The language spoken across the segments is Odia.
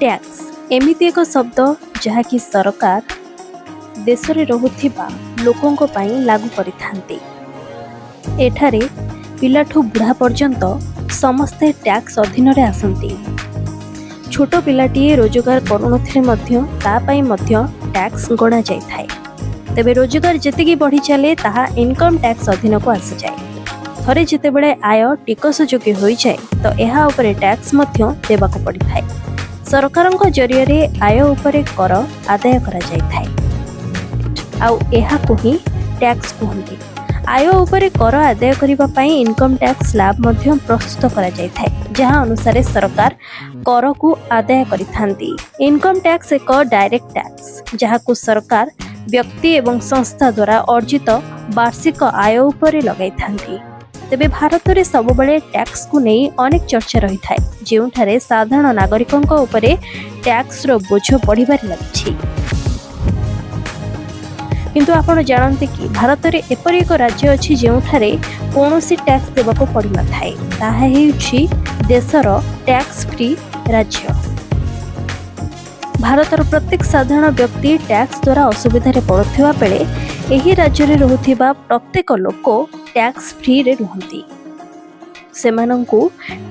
ଟ୍ୟାକ୍ସ ଏମିତି ଏକ ଶବ୍ଦ, ଯାହାକି ସରକାର ଦେଶରେ ରହୁଥିବା ଲୋକଙ୍କ ପାଇଁ ଲାଗୁ କରିଥାନ୍ତି। ଏଠାରେ ପିଲାଠୁ ବୁଢ଼ା ପର୍ଯ୍ୟନ୍ତ ସମସ୍ତେ ଟ୍ୟାକ୍ସ ଅଧୀନରେ ଆସନ୍ତି। ଛୋଟ ପିଲାଟିଏ ରୋଜଗାର କରୁନଥିଲେ ମଧ୍ୟ ତା ପାଇଁ ମଧ୍ୟ ଟ୍ୟାକ୍ସ ଗଣାଯାଇଥାଏ। ତେବେ ରୋଜଗାର ଯେତିକି ବଢ଼ି ଚାଲେ, ତାହା ଇନକମ୍ ଟ୍ୟାକ୍ସ ଅଧୀନକୁ ଆସିଯାଏ। ଥରେ ଯେତେବେଳେ ଆୟ ଟିକସଯୋଗ୍ୟ ହୋଇଯାଏ, ତ ଏହା ଉପରେ ଟ୍ୟାକ୍ସ ମଧ୍ୟ ଦେବାକୁ ପଡ଼ିଥାଏ। ସରକାରଙ୍କ ଜରିଆରେ ଆୟ ଉପରେ କର ଆଦାୟ କରାଯାଇଥାଏ ଆଉ ଏହାକୁ ହିଁ ଟ୍ୟାକ୍ସ କୁହନ୍ତି। ଆୟ ଉପରେ କର ଆଦାୟ କରିବା ପାଇଁ ଇନକମ୍ ଟ୍ୟାକ୍ସ ସ୍ଲାବ୍ ମଧ୍ୟ ପ୍ରସ୍ତୁତ କରାଯାଇଥାଏ, ଯାହା ଅନୁସାରେ ସରକାର କରକୁ ଆଦାୟ କରିଥାନ୍ତି। ଇନକମ୍ ଟ୍ୟାକ୍ସ ଏକ ଡାଇରେକ୍ଟ ଟ୍ୟାକ୍ସ, ଯାହାକୁ ସରକାର ବ୍ୟକ୍ତି ଏବଂ ସଂସ୍ଥା ଦ୍ୱାରା ଅର୍ଜିତ ବାର୍ଷିକ ଆୟ ଉପରେ ଲଗାଇଥାନ୍ତି। ତେବେ ଭାରତରେ ସବୁବେଳେ ଟ୍ୟାକ୍ସକୁ ନେଇ ଅନେକ ଚର୍ଚ୍ଚା ରହିଥାଏ, ଯେଉଁଠାରେ ସାଧାରଣ ନାଗରିକଙ୍କ ଉପରେ ଟ୍ୟାକ୍ସର ବୋଝ ବଢ଼ିବାରେ ଲାଗିଛି। କିନ୍ତୁ ଆପଣ ଜାଣନ୍ତି କି, ଭାରତରେ ଏପରି ଏକ ରାଜ୍ୟ ଅଛି, ଯେଉଁଠାରେ କୌଣସି ଟ୍ୟାକ୍ସ ଦେବାକୁ ପଡ଼ିନଥାଏ? ତାହା ହେଉଛି ଦେଶର ଟ୍ୟାକ୍ସ ଫ୍ରି ରାଜ୍ୟ। ଭାରତର ପ୍ରତ୍ୟେକ ସାଧାରଣ ବ୍ୟକ୍ତି ଟ୍ୟାକ୍ସ ଦ୍ୱାରା ଅସୁବିଧାରେ ପଡ଼ୁଥିବା ବେଳେ ଏହି ରାଜ୍ୟରେ ରହୁଥିବା ପ୍ରତ୍ୟେକ ଲୋକ ଟ୍ୟାକ୍ସ ଫ୍ରିରେ ରୁହନ୍ତି। ସେମାନଙ୍କୁ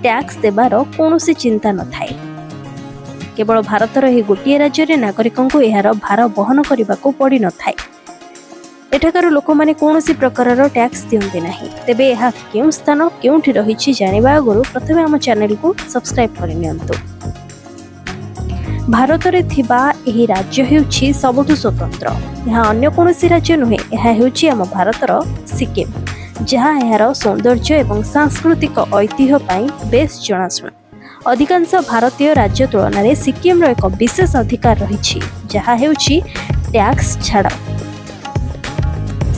ଟ୍ୟାକ୍ସ ଦେବାର କୌଣସି ଚିନ୍ତା ନଥାଏ। କେବଳ ଭାରତର ଏହି ଗୋଟିଏ ରାଜ୍ୟରେ ନାଗରିକଙ୍କୁ ଏହାର ଭାର ବହନ କରିବାକୁ ପଡ଼ିନଥାଏ। ଏଠାକାର ଲୋକମାନେ କୌଣସି ପ୍ରକାରର ଟ୍ୟାକ୍ସ ଦିଅନ୍ତି ନାହିଁ। ତେବେ ଏହା କେଉଁ ସ୍ଥାନ, କେଉଁଠି ରହିଛି, ଜାଣିବା ଆଗରୁ ପ୍ରଥମେ ଆମ ଚ୍ୟାନେଲକୁ ସବସ୍କ୍ରାଇବ୍ କରିନିଅନ୍ତୁ। ଭାରତରେ ଥିବା ଏହି ରାଜ୍ୟ ହେଉଛି ସବୁଠୁ ସ୍ୱତନ୍ତ୍ର। ଏହା ଅନ୍ୟ କୌଣସି ରାଜ୍ୟ ନୁହେଁ, ଏହା ହେଉଛି ଆମ ଭାରତର ସିକିମ୍, ଯାହା ଏହାର ସୌନ୍ଦର୍ଯ୍ୟ ଏବଂ ସାଂସ୍କୃତିକ ଐତିହ୍ୟ ପାଇଁ ବେଶ୍ ଜଣାଶୁଣା। ଅଧିକାଂଶ ଭାରତୀୟ ରାଜ୍ୟ ତୁଳନାରେ ସିକିମ୍ର ଏକ ବିଶେଷ ଅଧିକାର ରହିଛି, ଯାହା ହେଉଛି ଟ୍ୟାକ୍ସ ଛାଡ଼।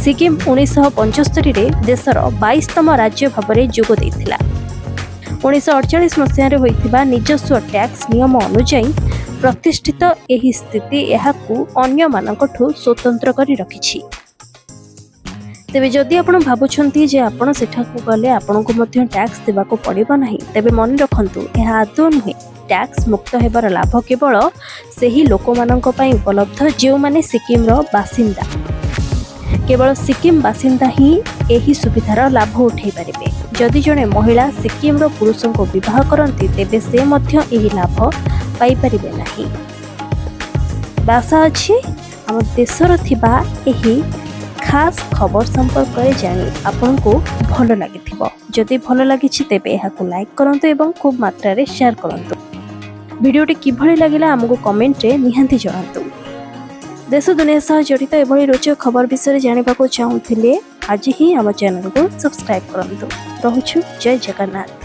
ସିକିମ୍ 1975ରେ ଦେଶର 22ତମ ରାଜ୍ୟ ଭାବରେ ଯୋଗ ଦେଇଥିଲା। 1948 ମସିହାରେ ହୋଇଥିବା ନିଜସ୍ୱ ଟ୍ୟାକ୍ସ ନିୟମ ଅନୁଯାୟୀ ପ୍ରତିଷ୍ଠିତ ଏହି ସ୍ଥିତି ଏହାକୁ ଅନ୍ୟମାନଙ୍କଠୁ ସ୍ୱତନ୍ତ୍ର କରି ରଖିଛି। ତେବେ ଯଦି ଆପଣ ଭାବୁଛନ୍ତି ଯେ ଆପଣ ସେଠାକୁ ଗଲେ ଆପଣଙ୍କୁ ମଧ୍ୟ ଟ୍ୟାକ୍ସ ଦେବାକୁ ପଡ଼ିବ ନାହିଁ, ତେବେ ମନେ ରଖନ୍ତୁ, ଏହା ଆଦୌ ନୁହେଁ। ଟ୍ୟାକ୍ସ ମୁକ୍ତ ହେବାର ଲାଭ କେବଳ ସେହି ଲୋକମାନଙ୍କ ପାଇଁ ଉପଲବ୍ଧ, ଯେଉଁମାନେ ସିକିମ୍ର ବାସିନ୍ଦା। କେବଳ ସିକିମ୍ ବାସିନ୍ଦା ହିଁ ଏହି ସୁବିଧାର ଲାଭ ଉଠାଇ ପାରିବେ। ଯଦି ଜଣେ ମହିଳା ସିକିମ୍ର ପୁରୁଷଙ୍କୁ ବିବାହ କରନ୍ତି, ତେବେ ସେ ମଧ୍ୟ ଏହି ଲାଭ ପାଇପାରିବେ ନାହିଁ। ଆଶା ଅଛି, ଆମ ଦେଶର ଥିବା ଏହି ଖାସ୍ ଖବର ସମ୍ପର୍କରେ ଜାଣି ଆପଣଙ୍କୁ ଭଲ ଲାଗିଥିବ। ଯଦି ଭଲ ଲାଗିଛି, ତେବେ ଏହାକୁ ଲାଇକ୍ କରନ୍ତୁ ଏବଂ ଖୁବ୍ ମାତ୍ରାରେ ସେୟାର କରନ୍ତୁ। ଭିଡ଼ିଓଟି କିଭଳି ଲାଗିଲା, ଆମକୁ କମେଣ୍ଟରେ ନିହାତି ଜଣାନ୍ତୁ। ଦେଶ ଦୁନିଆ ସହ ଜଡ଼ିତ ଏଭଳି ରୋଚକ ଖବର ବିଷୟରେ ଜାଣିବାକୁ ଚାହୁଁଥିଲେ ଆଜି ହିଁ ଆମ ଚ୍ୟାନେଲକୁ ସବସ୍କ୍ରାଇବ୍ କରନ୍ତୁ। ରହୁଛୁ, ଜୟ ଜଗନ୍ନାଥ।